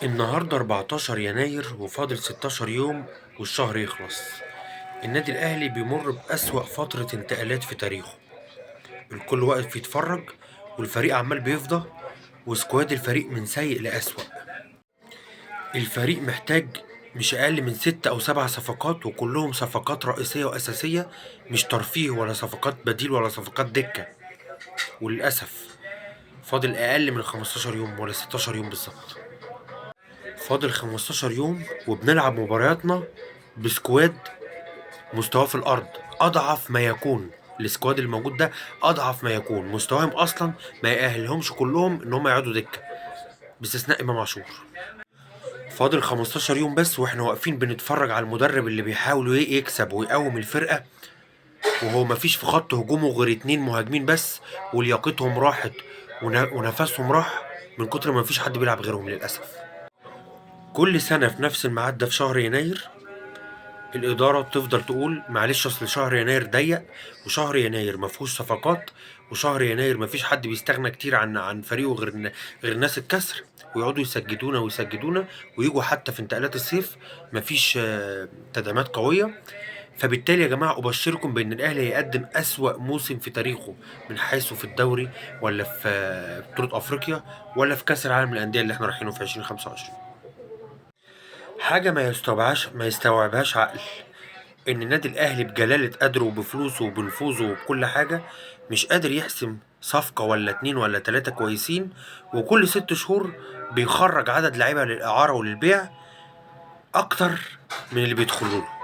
النهاردة 14 يناير وفاضل 16 يوم والشهر يخلص. النادي الأهلي بيمر بأسوأ فترة انتقالات في تاريخه. الكل واقف يتفرج والفريق عمال بيفضى و squad الفريق من سيء لأسوأ. الفريق محتاج مش أقل من 6 أو 7 صفقات، وكلهم صفقات رئيسية وأساسية، مش ترفيه ولا صفقات بديل ولا صفقات دكة. وللأسف فاضل أقل من 15 يوم ولا 16 يوم بالظبط. فاضل 15 يوم وبنلعب مبارياتنا ب squad مستواه في الأرض أضعف ما يكون. ال squad الموجود ده أضعف ما يكون، مستواهم أصلا ما يأهلهمش كلهم إن هم يقعدوا دكة باستثناء إمام عاشور. فاضل 15 يوم بس واحنا واقفين بنتفرج على المدرب اللي بيحاول يكسب ويقوم الفرقة، وهو مفيش في خط هجومه غير 2 مهاجمين بس، ولياقتهم راحت ونفسهم راح من كتر ما مفيش حد بيلعب غيرهم للأسف. كل سنة في نفس الميعاد ده في شهر يناير الإدارة بتفضل تقول معلش أصل شهر يناير ضيق، وشهر يناير مفهوش صفقات، وشهر يناير مفيش حد بيستغنى كتير عن فريقه غير ناس الكسر، ويقعدوا يسجدونا ويسجدونا، ويجوا حتى في انتقالات الصيف مفيش تدعيمات قوية. فبالتالي يا جماعة أبشركم بأن الأهلي هيقدم أسوأ موسم في تاريخه، من حيث في الدوري ولا في بطولة أفريقيا ولا في كأس العالم للأندية اللي احنا رايحينه في 2025. حاجة ما يستوعبهاش عقل، إن النادي الأهلي بجلالة قدره وبفلوسه وبنفوذه وبكل حاجة مش قادر يحسم صفقة ولا 2 ولا 3 كويسين، وكل 6 شهور بيخرج عدد لعيبة للإعارة وللبيع أكتر من اللي بيدخلوا له.